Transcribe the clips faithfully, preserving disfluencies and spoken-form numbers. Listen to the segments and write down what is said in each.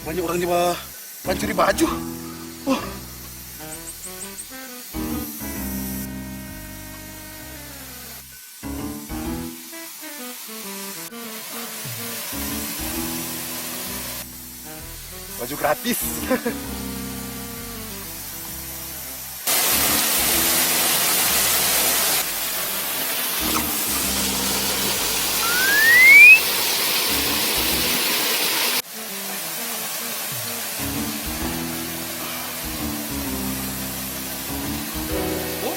Banyak orang ni ba-, pancuri baju. Oh. Baju gratis. Oh?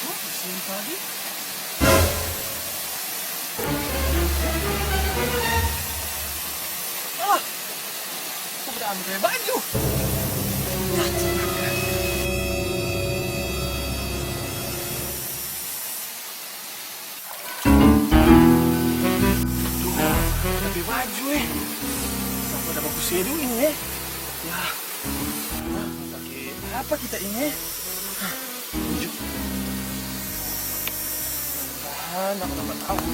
Oh, di sini tadi. Ah, aku udah ambil baju. Duh, tapi baju, eh. Sampai ada bagus sedu ini, eh. Ya. Hah, pake apa kita ini, eh? Hah, baju. Mudah-mudahan aku dapat tahu.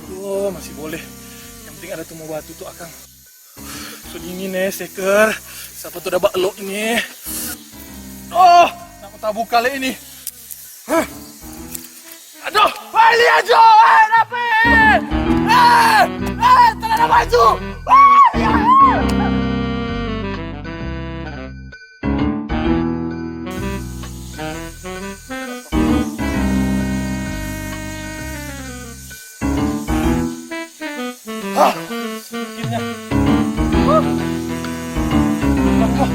Aduh, masih boleh. Yang penting ada tu mo batu tu akang. So dingin, eh, seker. Sapa tu da balo ini? Oh, nda mo tabuka le ini. Hah? Aduh, hei, lia jo, eh, nape? Eh, eh, tara ada baju. Ah, ya. Hah, sakitnya. Huh. Aduh.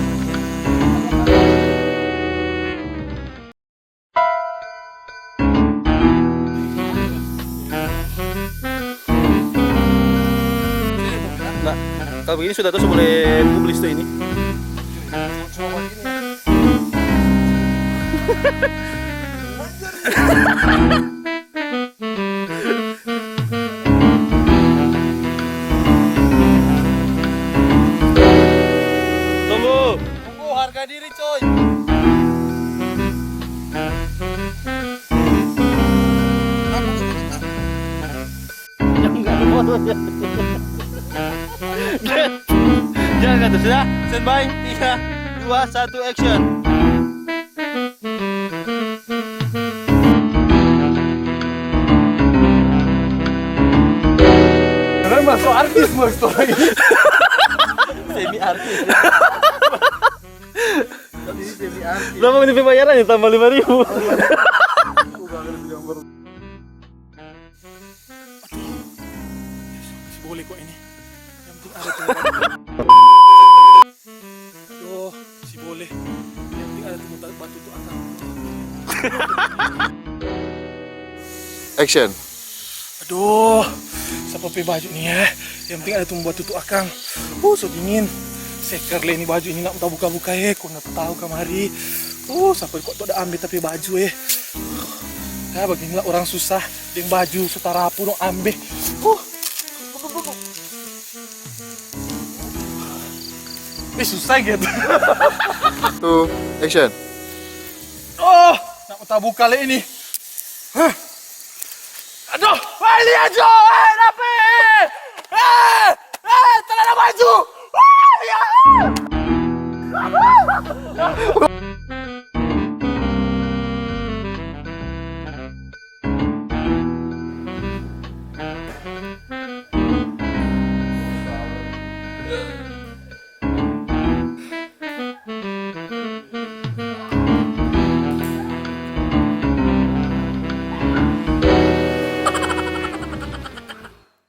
Nah, kalau begini sudah tahu boleh publis tuh ini. Tunggu. Tunggu, harga diri, coy. Jangan kata sudah. Stand by. Tiga, dua, satu, action. Keren, masuk artis, Bos, tuh lagi. Semi artis. Tapi semi artis. Berapa menit pembayarannya? Tambah lima ribu. Aku gak ngerti gambar. Aduh, masih boleh kok ini. Yang penting ada tuh. Aduh, masih boleh. Yang penting ada tuh batu tuh akang. Action. Aduh, sapa pe baju ni, eh? Yang penting ada tuh batu tuh akang. Uh, so dingin. Seker le ni baju ini, nda mo tabuka-buka, eh. Kong nda tahu kamari. Uh, sapa kong tu da ambe ta pe baju, eh. Ya, baginilah orang susah. Deng baju so tarapu dong ambe. Huh. Eh, susah gitu. Tuh, action. Oh, nda mo tabuka le ini. Hah? Aduh, hei, lia jo, eh, nape? Eh, eh, tara ada baju. Wah, ya.